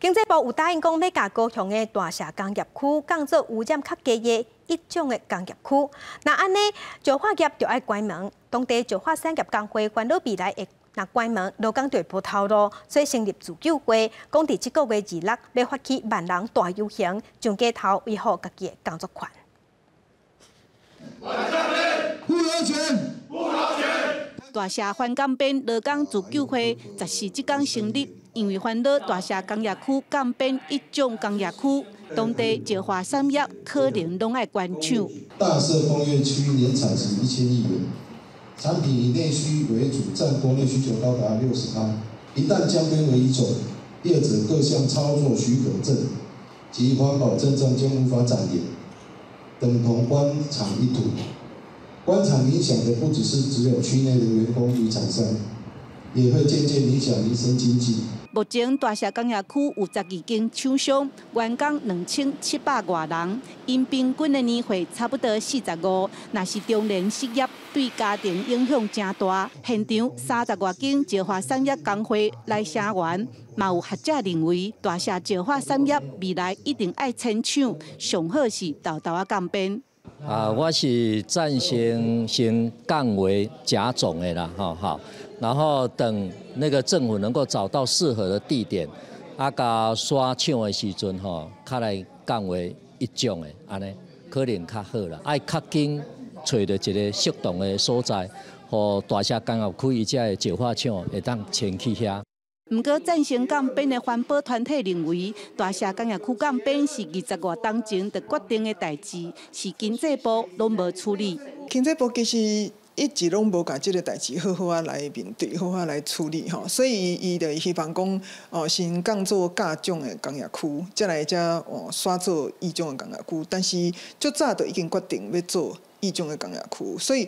經濟部有答應講，欲共高雄的大社工業區降做污染較低的乙種的工業區。若按呢，石化業就愛關門。當地石化產業工會煩惱未來會若關門，勞工就會無頭路，所以成立自救會，講佇這個月26欲發起萬人大遊行，上街頭維護家己的工作權。不勞權，不勞權。大社反降編勞工自救會14這工成立，因為煩惱大社工業區降編乙種工業區，當地石化產業可能攏愛關廠。大社工業區年產值1000億元，產品以內需為主，佔國內需求高達60%。一旦降編為乙種，業者各項操作許可證及環保證照將無法展延，等同關廠一途。關廠影響的不只是只有區內的員工與廠商，也會間接影響民生經濟。目前大社工業區有12間廠商，員工2700外人，𪜶平均的年歲差不多45。若是中年失業，對家庭影響誠大。現場30外間石化產業工會來聲援，嘛有學者認為，大社石化產業未來一定愛遷廠，上好是沓沓仔降編。啊，我是贊成先降為甲種的啦，吼好，然後等那個政府能夠找到適合的地點，啊，共徙廠的時陣吼，較來降為乙種的，按呢可能較好啦。愛較緊揣著一個適當的所在，予大社工業區伊遮的石化廠會當遷去遐。毋過，贊成降編的環保團體認為，大社工業區降編是20外冬前就決定的代誌，是經濟部攏無處理。經濟部其實一直攏無共這个代誌好好仔來面對，好好來處理吼，所以伊就希望講，哦，先降做甲種的工業區，才來才哦徙做乙種的工業區。但是足早就已經決定欲做乙種的工業區，所以，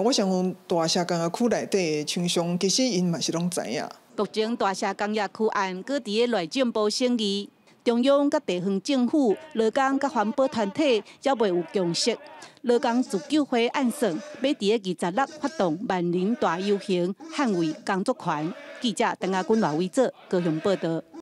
我想講大社工業區內底的廠商，其實𪜶嘛是攏知影。目前大社工業區案閣佇咧內政部審議，中央佮地方政府、勞工佮環保團體猶未有共識。勞工自救會按算，欲佇咧26發動萬人大遊行，捍衛工作權。記者鄧亞君、賴偉哲高雄報道。